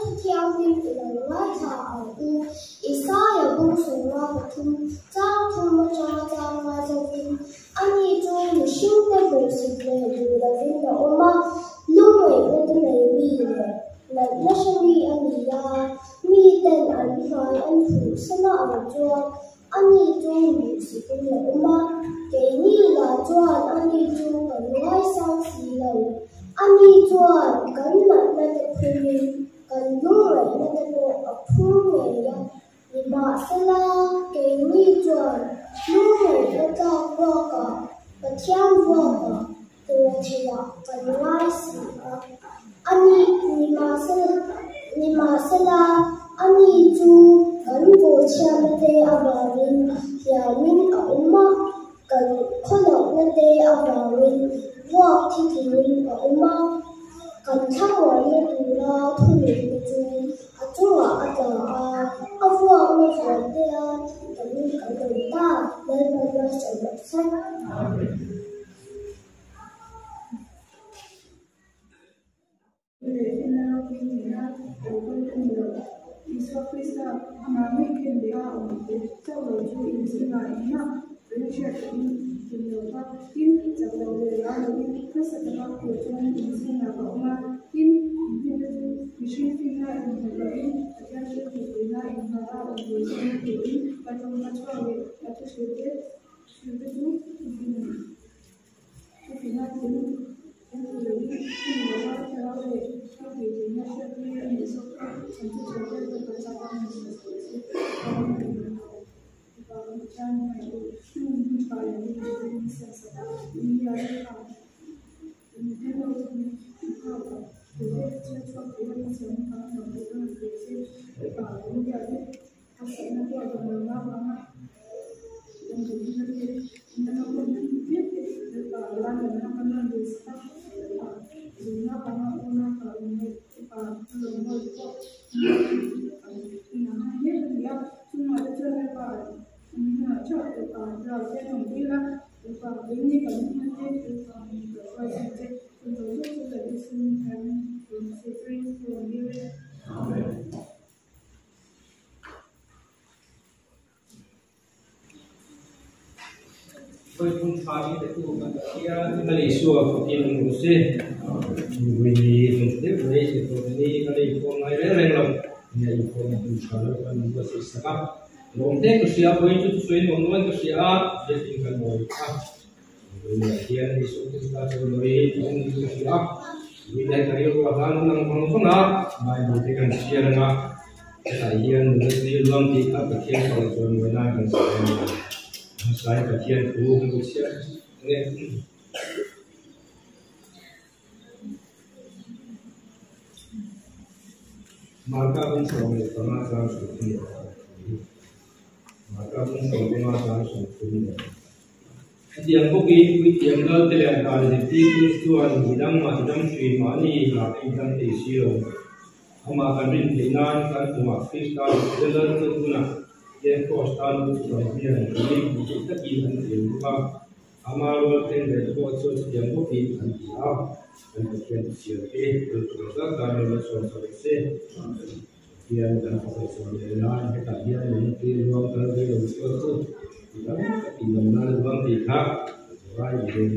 Thu Thianghlim i lo ngaithla ang u. Isaia bung 53 chang thum atanga chang ngai zovin, Ani chu mihringte hmuhsit leh duh lovin a awm a, lungngaihna te nei mi leh natna hre mi a ni a, miten an hmai an phuhsana ang chuan Ani chu hmuhsitin a awm a, keini lah chuan ani chu kan ngaisang si lo. Ani chuan kan natna te phumin kan lungngaihna te pawh a phur ngei a, nimahsela keini chuan lungngaihna tlak ruakah Pathian ruakah tura theihah kan ngai si a. Ani, nimahsela, ani chu kan bawhchhiatna te avangin hliamin a awm a, kan khawlohna te avangin vuak thi turin a awm a, kan thlamuanna tura thununna chu a chungah a tla a, a vuakna vuantea tih kan awm ta, Lalpan malsawm rawh se. Isua Krista amah ngei khen leh a awm te chauh lo chu inzingah engmah kan hriat in tum lo va, tin, chak lo leh ral lovin nasa taka phur chuan inzingah ka awm a, tin, inhnemna chu mihring finna inhmuh lovin Pathian thiltihpuina inngah a awm ve zawng turin ka tawngka chhuak leh ka thuhrilh te chu Isua fakin awm rawh se. Vui deuh mai tawh ni ka la inkhawm ngai reng reng lo. Nia inkhawm hun tha lo kan buatsaih sak a. Lawm te ka hria a, vawiin chu thusawi nuam nuam ka hria a, biakin kan ngawi a. Vawiinah hian Isua Krista chu nawi a awm niin ka hria a. Vawiinah ka rilru a hlan lang vang vang a, Bible te kan chhiar ang a. Hetah hian nula tui luang tih kha Pathian fak chuan mawi nan kan sawi a ni. Hmasain Pathian thu hmu chhiar nge. Marka bung 15 chang 30 leh Marka bung 15 chang 30 Hetiang bawkin puithiam lal te leh dan zirtirtu chuan midang mah tidang thin mahni lah a intan thei si lo. Amah kan rin theih nan kan tumah Krista leh lal chu tunah hian Kraws tan lu chu kan hian tui hmuh takin an ti bawk a. Ama rual thleng ve te pawh chu chutiang bawkin an ti a, kan Pathian chhiar te tel tur zat zat in la chhuak chho se. Pathian kan fak leh chhuah leh nan hetah hian lungpui ruang kal ve lo chuan chu ti tam tak in lo nan ruang tih kha vai in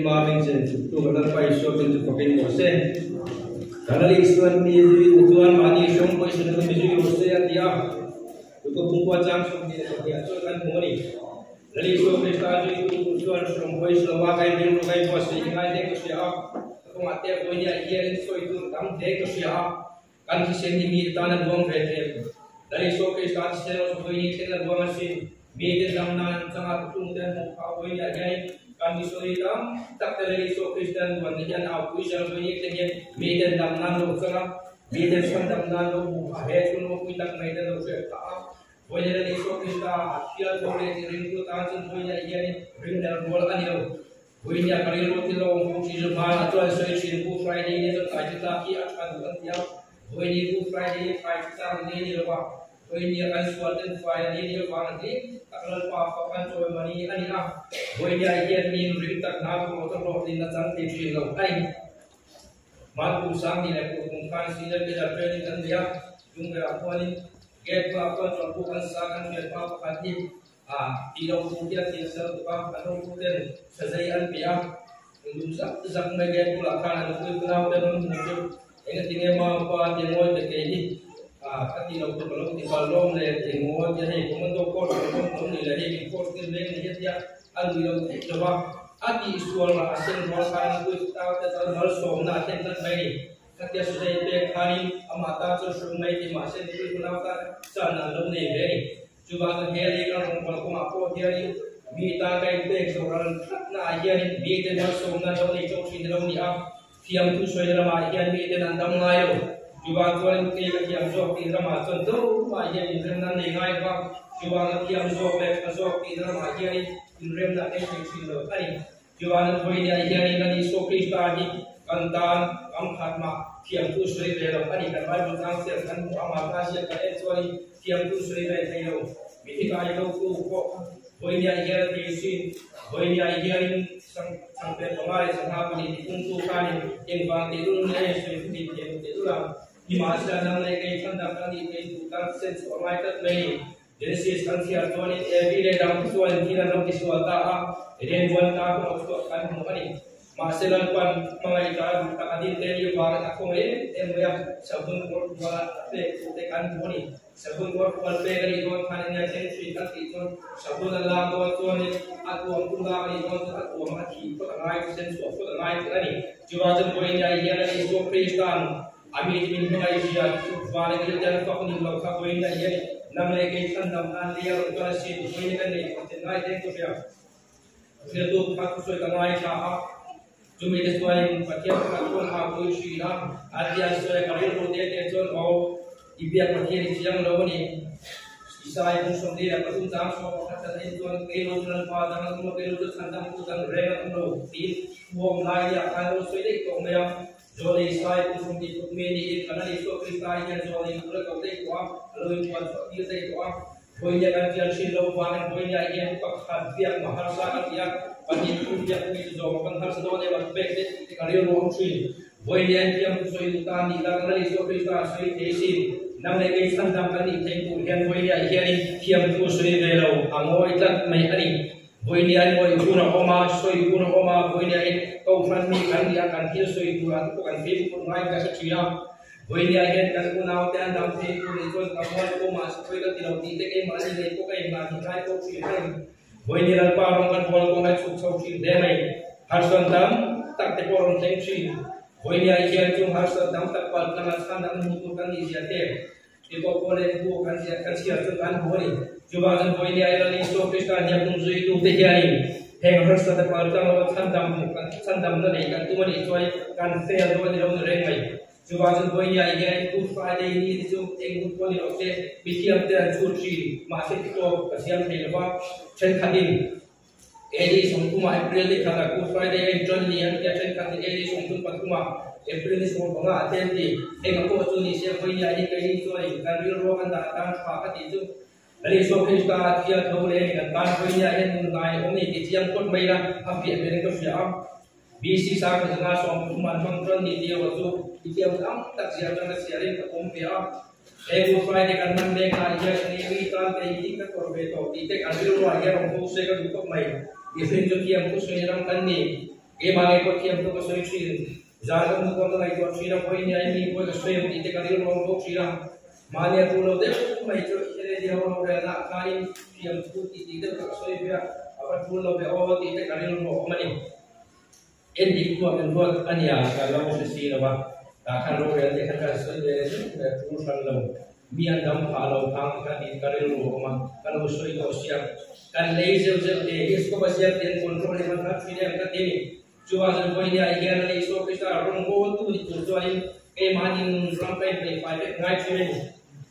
Engkima min chen chhuktu kan Lalpa Isua min chu fakin rawh se. Kan Lal Isuan mi zui duh chuan mahni hrang pawisa chu mi zui rawh se a ti a. Luka pumkua chang 22 ah chuan kan hmu a ni. Lal Isua Krista zui duh tur chuan hrang pawisa lova ka inring rawh ka inbuatsaih hi ngai hle ka hria a. Ka kawngah te vawinia hianin sawi tur tam hle ka hria a. Kan thisen hi mite tan a luang ve thei. Lal Isua Krista thisen erawh chu vawiin thleng a luang asin. Mite dam nan changa tutlung te an hmuh phah vawiin ah hian kan missionary tam tak te Lal Isua Krista an luan te hian aupui zel vawiin thleng hian mite dam nan lo changa mite chhan dam nan lo hmuh phah he chu ropui tak mai te lo hriat phah a. Vawiin Lal Isua Krista a thial tho leh tih ringtu tan chuan vawiin ah hian ringhlel rual a ni lo. Vawinia ka rilru thil a awm fo thin chu hmanah chuan sawi thin Good Friday ni chuan tlai chu tlak hi a tha duh an ti a, vawiini Good Friday hi thlai chu tlak ni ni lo va, vawinia kan sual ten fai a ni ni avang an ti tak Lalpa fak an chawi mani a ni a, vawinia hian min ring tak hna tur chu hlawhtlin a chang thei thin lo a ni. Hmankum sang ni leh purkum khan senior leader training kan nei a, chung berah khuanin gate bulah khuan chawlhbuk an sa kan hriat pa pakhat hi A ti lo tu hian thil sel tuk a, a hotu ten sazei an pe a, lum zak zak mai gate bulah khan a nupui nau te rawn hmu chu engati nge mau pa ti ngawi te kei hi a ka ti lo tu ka lo ti pal lawm le ti ngawi tia hei commando court ka lo awm ni le hei min court tir mek ni hian tia a nui lo theih lo a, a tih sual rah a sen rual khan a nupui nau te chuan malsawmna a thlen tlat mai ni. Khatia sazei pek khanin amah tan chuan hrung mai ti mahse nupui nau tan chan an lo nei ve a ni. Chuvangin he lei kan rawngbâwl kawngah pawh hianin mi tan ka inpek zawh ral tlatnaah hianin mite malsawmna lo nei chauh thin a lo ni a, thiamthu sawina lamah hian miten an dam ngai lo. Chuvang chuanin kei ka thiam zawk tih ramah chuan tlawmah hian inremna an nei ngai lo va, chuvangin thiam zawk leh tha zawk tihna ramah hianin inremna an nei thei thin lo a ni. Chuvangin vawinia hianin Lal Isua Krista hi kan tan kam khat mah thiamthu sawi ve lo a ni. Kan Bible chang chhiar kan hmuh a, Martha ziak kan en chuanin thiamthu sawi ve thei lo. Mithi kai lotu pawh vawinia hian a thei sin. Vawinia hianin changte panga leh sangha pahnih tipungtu khanin engvang teh lul nge sawi thu tih thiam teh lul ang. Nimahsela nang leh kei chhandam kan nih theih duh tan sen chhuah ngai tlat mai ni. Genesis kan chhiar chuanin Evi leh dangte chuan thil an lo tisual ta a, Eden huan ta kawng a chhuah kan hmu a ni. Mahse Lalpan hmangaih ta duh tak a din te ni avangin a khawng em em mai a, savun kawr kual a pek duh te kan hmu a ni. Savun kawr kual pek a nih dawn khan enge thleng thin kan tih chuan savun an lak dawn chuanin a tuam tu lak a nih dawn chuan a tuam a thih phawt a ngai, thisen chhuah phawt a ngai tih a ni. Chuvang chuan vawiin ah hian a Isua Kristan A mi te min hmangaih zia chu van a kil tel fak ning lo kha vawiin ah hian nang leh kei thlan dam nan lei a rawn kal asin vawiin kan nei thawk ten ngai teng ka hria. Hriatu pakhat thusawi ka ngaithla a, chumi te chuanin Pathian pakhat chuan a pui thin a, a tia sawi a ka rilru te te chuan aw i biak Pathian i chiang lo a ni. Isai kum 43 chang 11 chan en chuan kei lo chu Lalpa dang an awm a, kei lo chu chhandam tu dang reng an awm lo tiin thuawm lai nia khan lo sawi daih tawh mai a. Zawlei Sai kum 33 mi niin kan Lal Isua Krista hian zawlei tur a ko daih tawh a, a lo inpuan chhuah tir daih tawh a. Vawinia kan chian thin lo vangin vawinia hian pakhat biak mah harsa ka ti a, pahnih thu biak mi chu zawng kan harsa dawn em a pek daih tih te ka rilru awm thin. Vawinia in thiam thu sawi duh ta nih la kan Lal Isua Krista a sawi thei sin. Nang leh kei chhandam kan nih theih tur hian vawinia hianin thiam thu sawi ve lo a ngawi tlat mai a ni. Vawinia in awih hun a awm a, sawi hun a awm a, vawinia in kohhran mi kan ni a, kan thil sawi tur ah te pawh kan fimkhur ngai ka hre thin a. Vawinia hian kan unaute an dam thei tur nih chuan ka mual pawh mahse pawi ka ti lo tih te keimahni ngei pawh ka inhlan hi ngai pawh thin reng. Vawinia Lalpa rawng kan bual kawng a chhuk chho thin hle mai. Harsat tam tak te pawh rawn thleng thin. Vawinia hian chung harsat tam tak pal tlang a chhan dang hmuh tur kan nih zia te. Ti pawh pawh leh bu kan ziah kan chhiar chu kan hmu a ni. Chuvang chuan vawinia i Lal Isua Krista hniak zuitute hianin heng harsatna pal tlang lova chhandam hmuh kan chhandamna nei kan tum a nih chuan kan fail dawn a ni lo ni reng mai. Chuvang chuan vawinia i hianin Good Friday ni te chu eng hun pawh ni lo se mithiamte an chhut thin mahse ti pawh ka siam thei lo va thenkhatin AD 30 April ni khatah Good Friday a inṭan ni an ti a, ṭhenkhat in AD 33 April ni 15 a te an ti. Enga pawh chu ni se, vawinia hi keini chuanin kan rilru a kan dah tan ṭha ka tih chu Lal Isua Krista a thi a tho leh a ni kan tan vawinia hian nun ngai a awm ni tih chiang phawt mai ila a fiah hmel in ka hria a. BC 1930 an hmang ṭan ni tih erawh chu i thiam tam tak zia aṭang ka chhiarin ka pawm ve a. He Good Friday kan hman mek ah hian enge mi tan te hi ka tawrh ve tawh tih te kan rilruah hian rawn bo se ka duh khawp mai. Mihring chu thiam thu sawi ram kan ni. Keimah ngei pawh thiam chu ka sawi thin. Zan ka hmuh pawh ka ngaihtuah thin a, vawi nia i mi pawi ka sawi ang tih te ka rilru ang bawk thin a. Mahni a tul lo deuh mai chu LAD ho rorelna ah khanin thiam thu tih tih deuh ka sawi ve a, a va tul lo ve aw tih te ka rilru a awm a ni. En dik thuak in ruat a nia ka lo hre si lo a, tah khan rorel te khan ka sawi ve zeuh ve tul hran lo. Mi an dam phah lo phang te khan tiin ka rilru a awm a, ka lo sawi tawh sia. Kan lei zeuh zeuh te hi scope a ziak te an control hi hman khat thin em ka ti a ni. Chuvang chuan vawinia hian a Isua Krista rawngbawltu ni tur chuanin keimahni nun ram ka inpeih fai vek ngai thin a ni.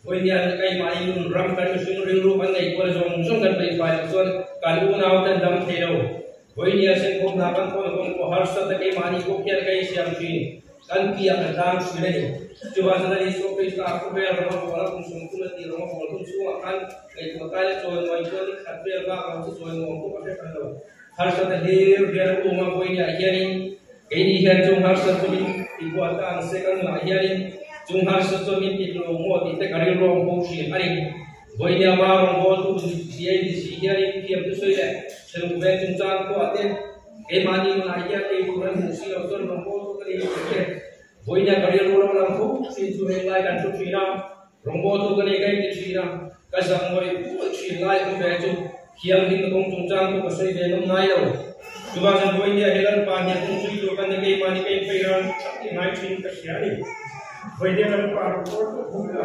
Vawinia keimahni nun ram kan mihring rilru kan neih kual zawng zawng kan peih fai loh chuan kan unau ten dam thei lo. Vawinia senkhawmna kan khawn kawng pawh harsat a keimahni bawk hian ka insiam thin. Kan piah kan tlang thin a ni. Chuvang chuan Isua Krista khawvel ram a bawl a, kum sawmthum a tih ram a bawl hun chhungah khan ngaihtuah kai la chawi nuai chuan ni khat vel bak lo chu chawi nuam pawh ka hre hran lo. Harsat a hlir hian a um a, vawiinah hianin keini hian chung harsat chu min ti buat ta ang se kan nunah hianin chung harsat chu min ti tlu maw tih te ka rilru ang bo thin a ni. Vawiinia ma rawngbawltu si a inti si hianin thiam thusawi leh ṭhenawm veng chungchang pawh te keimahni nunah hian ei tur an hmuh si lo chuan rawngbawltu ka ni lo tih te vawiinia ka rilru lo lang fo thin chu heng lai kan hru thin a. Rawngbawltu ka nei ka inti thin a, ka zak ngawih ngawih thin lai awm ve chu thianghlim na kawng chungchang pawh ka sawi ve ngam ngai lo. Chuvang chuan vawinia hi Lalpa hnial kawng zui tur ka ni keimahni ka inpeih ran tak i ngai thin ka hria a ni. Vawinia Lalpa rawngbawltu hmu ila.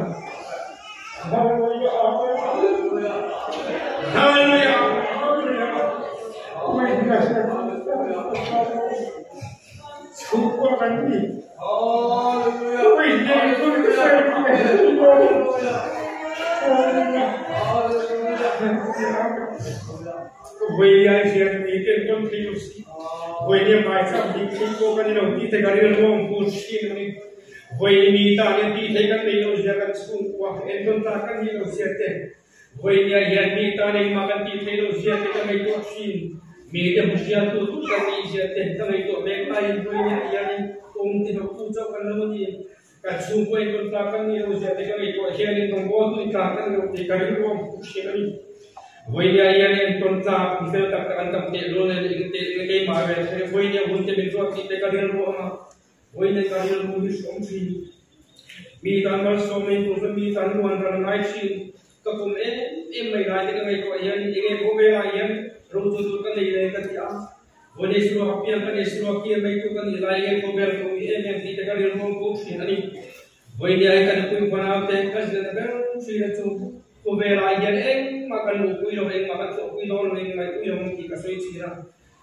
Hallelujah! Hallelujah! Vawinia Chhungkua kan ni. Vawinia hian mi tan engmah kan tih theih loh zia te ka ngaihtuah thin. Mite hmuhrialtu tu kan nih zia te ka ngaihtuah mek laiin vawinia hianin awm ti hnawktu chauh kan lo ni. Kan chhungkua in rawn tlak kan nih loh zia te ka ngaihtuah hianin rawngbawltu in tlak kan lo tih ka rilru a hmu thin a ni. Vawinia hian entawn tlak mi fel tak tak an tam teh dawn a ni teh keimah ve thei vawinia hun te min ruat tih te ka rilru ang a. Vawinia ka rilru hi hrawm thin. Mi tan malsawm ei tur chuan mi tan luan ran a ngai thin. Ka pawm em em mai lai te ka ngaihtuah hian enge khawvelah hian rotu tur ka nei le ka ti a. Vawinia suruak apiang ka nei suruak hi mai tu ka nih lai nge khawvel ka ui em em tih te ka rilruam fo thin a ni. Vawinia hi ka nupui fanau te ka zilhna ber thin a chu khawvelah hian engmah kan luhpui lo engmah kan thawhpui dawn lo engmah i ui lo ang tih ka sawi thin a.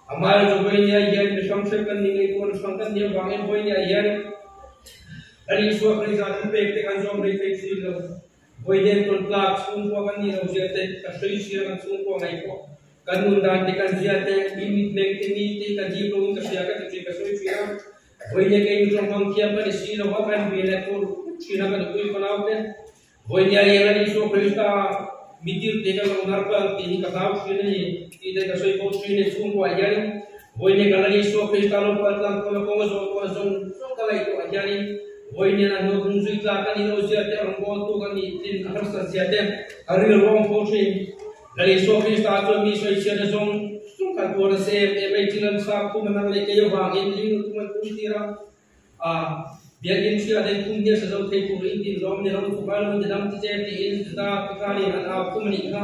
Amaherawhchu vawinia hian mi hrang hrang kan ni ngei pawh ni hrang kan nih avangin vawinia hian kan Isua Krista thupek te kan zawm rei thei thin lo. Vawinia tawn tlak chhungkua kan nih lo zia te, ka sawi hria kan chhungkua ngaih pawh kan nun dan te kan zia te, mi mitmeng te mi te kan hip lo in ka hria ka ti thin ka sawi thin a. Vawinia kei mi tawngkam thiam ka ni si lo a, kan hmel leh tur thin a ka nupui fanau te. Vawinia hian an Isua Krista mitirte ka lo nar palh tih hi ka hlau thin a ni tih te ka sawi fo thin a chhungkuah hian vawinia kan an Isua Krista lo palh tlang tawn a kawng a zawh tawn a zawng zawng ka ngaihtuah hianin vawinia a hnu hnung zui tlak a nih loh zia te a rawngbawltu ka nih tlin a harsat zia te a rilruang fo thin. Lal Isua Krista chuan mi sawichhiatna zawng zawng kan tuar nasa em em a, i thil an chhak khum a nang leh kei avangin ling lutuk an tum tir a. A, Biakinn hriat in kum hian sazo thei tur in din lawm ni lo chu kai lo in dam ti che tiin Juda te khanin an au khum a nih kha.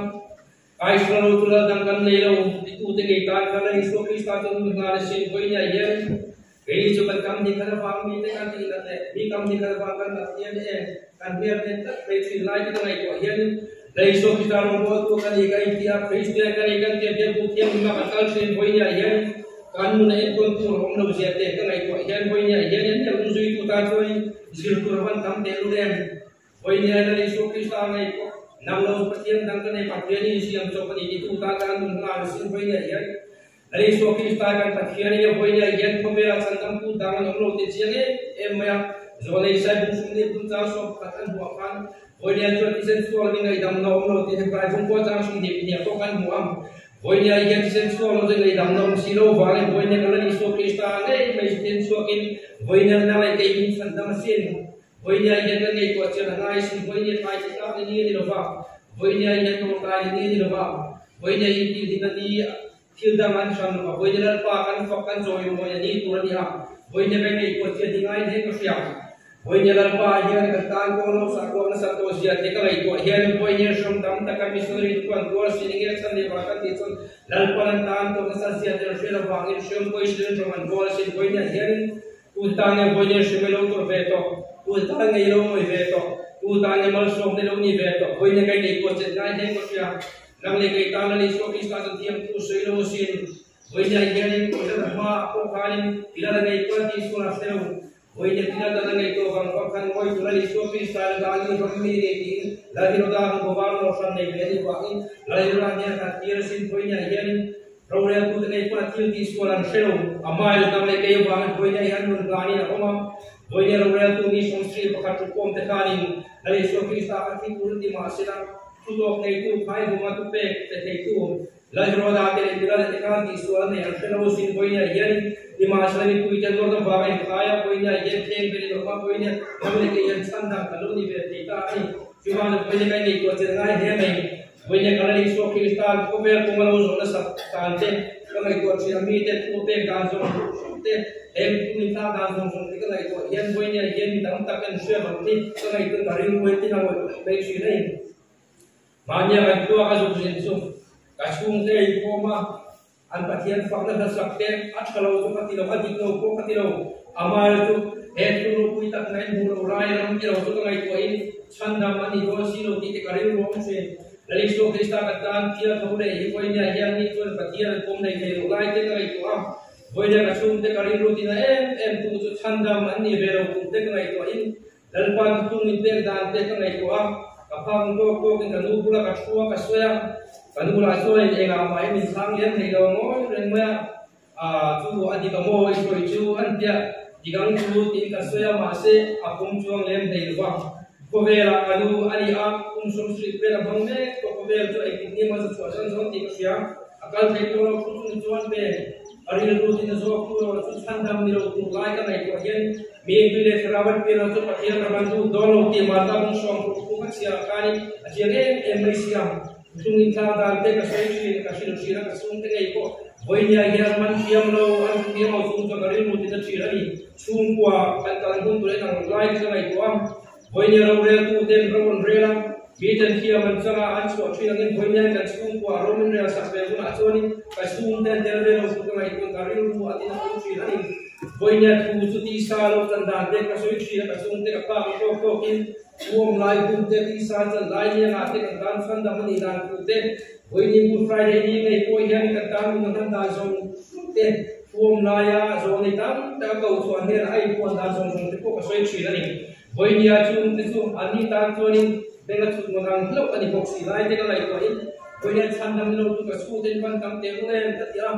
Kai hrual lo chu lal dang kan nei lo ti tu te ngei tan khan a Isua Krista chu nun nghal a sin vawi nia hian keini chu kan kam ni khat avang mi te kan tih nat leh mi kam ni khat avang kan nat hian e kan hmel hnen tlat mai thin lai te ka ngaihtuah hian Lal Isua Krista rawngbawltu ka ni ka inti a, Kristian ka ni kan tia biakbuk thianghlim a kan kal thin vawi nia hian Kan nun a enkawl tur a awm lo zia te ka ngaihtuah hian vawinia hian en deuh in zuitu tan chuan zir tur a van tam teh lul em? Vawinia Lal Isua Krista ngei pawh nang lo Pathian dang ka nei Pathian in siam chawp a ni titu tan kan nun nghal a sin vawinia hian Lal Isua Krista kan Pathian in a vawinia hian khawvela chhandamtu dang an awm lo ti chiang em em mai a, Zawlei Sai bung sum leh bung chang sawm pakhat an hmuh ah khan vawinia chuan thisen chhuak ni ngaihdamna awm lo tih Hebrai bungkua chang sum hnih pahnih ah pawh kan hmu ang. Vawinia hian thisen chhuak lo chu ngaihdam na awm si lo vangin vawinia ka Lal Isua Krista ngei mai thisen chhuakin vawinia nang leh kei min chhan dam asin. Vawinia hian kan ngaihtuah chian a ngai asin. Vawinia tlai chi tlak ni ni a ni lo va, vawinia hian tawngtai ni ni a ni lo va, vawinia intihhlimna ni Thil dang an hran lo va, Vawiin Lalpa kan fak kan chawi mawi a ni tur a ni a, vawiin kan ngaihtuah chian hi ngai hle ka hria. Vawiin Lalpa hian kan tan kawng lo sah kuak nasat tawh zia te ka ngaihtuah hian vawiin hrawm tam taka missionary te pawh an tuar si enge chhan leh vang kan tih chuan Lalpa an tan tawh nasat zia te an hriat avangin hrawm pawisa hrawm an tuar asin. Vawiin hian Tu tan nge vawiin hrim i lo tur ve tawh? Tu tan nge i lo ngawi ve tawh? Tu tan nge malsawmna i lo ni ve tawh? Vawiin kai nei pawh chet ngai hle ka hria. Nang leh kei tan Lal Isua Krista chuan thiam thu sawi lo asin. Vawiin ah hianin Kawlhran hma ah pawh khanin Pilat a ngei tual tih sual a hre lo. Vawiin Pilat a la ngei tawh vang vang khan ngawi tur Lal Isua Krista in Lali ram mi ni tiin Lal Heroda ang governor hran nei ve a nih vangin Lal Heroda hian a khat tir asin. Vawiin ah hianin Roreltute ngei pawh a thil tih sual an hre lo. A hmai lut ang leh kei avangin vawiin hi an nun hlanin a awm a. Vawiin roreltu mi sawmsri pakhat ṭukawm te khanin Lal Isua Krista kha thi tur an ti mah sela, thutawk neitu, khaihuma thupek pe theitu Lal Heroda te leh Pilata te khan tih sual an nei an hre lo sin. Vawiin ah hian nimahsela mipuite nawrna vanga inkhai a, vawiin ah hian thleng velin a awm a, vawiin ram leh kei hian chhandam kan lo ni ve thei ta a ni. Chuvangin vawiin kan ngaihtuah chelh ngai hle mai. Vawiin kan Lal Isua Kristan khawvel kawng a lo zawh nasat dan te, ka ngaihtuah thin a mite thu a pek dan zawng zawng te, he mipui min tlak dan zawng zawng te ka ngaihtuah hian vawiin hian mi tam tak an hria vang hi ka ngaihtuah ka rilru hi tin a ngawih mai thin a ni. Mahnia kan thua ka zuk zin chu ka chhungte a inkhawm a, An Pathian fakna hlasak te a tha lo chu ka ti lo, a dik lo pawh ka ti lo. Amaherawhchu chu he thil ropui tak na in hmuh loh lai ram ti lo chu ka ngaihtuahin chhandam a ni dawn si lo tih te ka rilru a awm thin. Lal Isua Krista kan tan thil a tho leh hi vawinia hian ni chuan Pathian an pawm nei thei loh lai te ka ngaihtuah a. Vawinia ka chhungte ka rilru tina em em tu chu chhandam an ni ve lo tur te ka ngaihtuahin Lalpa thuthlung min pek dan te ka ngaihtuah a, ka phak tawk tawkin ka nu bula ka thu a, ka sawi a, ka nu lah chuan engah mah min chhang liam thei lo ngawi reng mai a, ah chu a dik a maw i sawi chu an tia, dik ang chu tiin ka sawi a, mahse a pawm chuang lem thei lo va, khawvelah ka nu a ni a, kum sawmsarih vel a hmang mek tawh khawvel chu engtik ni emaw chhuah zan zawn tih ka hria, a kal thei tawh lo thu chung chuan ve. A rilru tin a zawk tu erawh chu chhandam ni lo tur lai ka ngaihtuah hian mi tui leh thlarau an pian lo chu Pathian ram an lut dawn lo tih Martha bung sawm ruk thu ka chhiar khanin a chiang em em mai si ang. Thuthlung inthlak dan te ka sawi thin, ka hrilh thin a, ka chhungte ngei pawh vawinia hian man thiam lo, an thiam lo chung chuan ka rilru tin a thin a ni. Chhungkua kan kal hun tur en ang lai te ka ngaihtuah a. Vawinia roreltu ten ro an rel a, miten thiam an chang a, an chhuah thin angin vawinia kan chhungkua ro min rel sak ve hunah chuanin ka chhungten tel ve lo chu ka ngaihtuah ka rilru a tin a awm thin a ni. Vawinia thu chu tisa lo chan dan te ka sawi thin a, ka chhungte ka phak tawk tawkin thuawm lai hun te, tisa chan lai niangah te kan tan chhandam a nih dan thu te, vawiin Good Friday ni ngei pawh hian kan tan nun a hman dan zawng zawng te, thuawm laia zawlnei tam tak a ko chhuah hnenah a inpuan dan zawng zawng te pawh ka sawi thin a ni. Vawinia chung te chu an ni tan chuanin beng a chhut ngawt ang hlauh a ni bawk si lai te ka ngaihtuahin vawinia chhan dam lo chu ka chhung ten ban tam teh rung em ka ti a,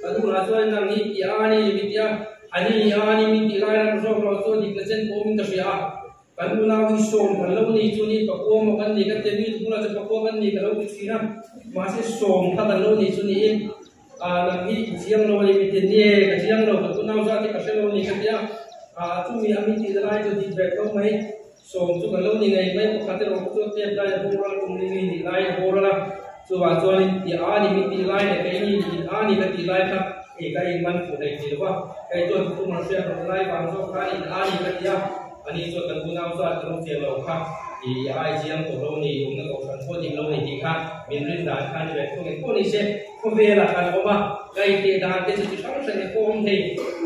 ka nu lah chuan nang hi ti a ni min ti a, a ni a ni min tih lai ram zawk lo chuan dik na chen pawh awmin ka hria a, kan unau hi sawm kan lo ni chu ni pakua maw kan ni ka ti a, mi bulah chuan pakua kan ni ka lo ti thin a, mahse sawm kha kan lo ni chu niin Nang hi i chiang lo a ni, mi tin ni e, ka chiang lo, ka tunau zat hi ka hre lo a ni ka ti a, chumi a min tihna lai chu dik ve tho mai, sawm chu kan lo ni ngei mai, pakhat erawh chu tep lai a boral kum ling i nih lai a boral a, chuvah chuanin ti a ni min tih lai leh keini in a ni ka tih lai kha ei ka inman fuh hlei thei lo va, kei chuan thuthlung an hriat loh lai vang zawk khan in a ni ka ti a, ani chuan kan unau zat ka lo chiang lo kha i ai chiang tawh lo ni, awmna kohhran pawh dik lo ni tih kha min rin dan kha ni ve thung engpawh ni se. Khawvelah kan awm a, kaihtheh dan te chu chi hrang hrang in pawh awm thei.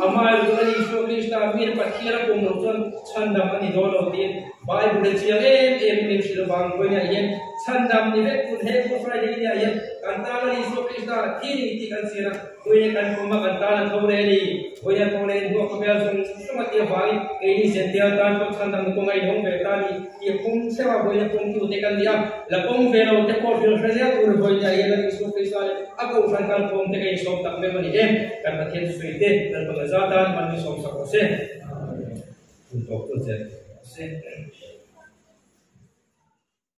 Amaherawhchu chuan Isua Krista mi Pathian a pawm loh chuan chhandam a ni dawn lo tiin Bible a chiang em em in min hrilh avang vawiinah hian chhandam ni vek tun he Good Friday niah hian kan tana Isua Krista thi ni tih kan chian a, vawiin kan pawm a kan tana tho leh a ni. Vawiin a tho leh in hnuah khawvel zawng zawng a tih avangin keini Zential tan pawh chhandam ni kawng a inhawng ve ta a ni. Tih pawm theuh a, vawiin a pawmtu te kan ni a, la pawm ve lo te pawh hrilh hre zel tur vawiin ah hian Isua Krista leh a kohhran kal pawm te ka insawm tak meuh a ni e, kan Pathian thusawi te Lalpa Ngaza tan man min sawm sak rawh se. Hun tawp chu che rawh se.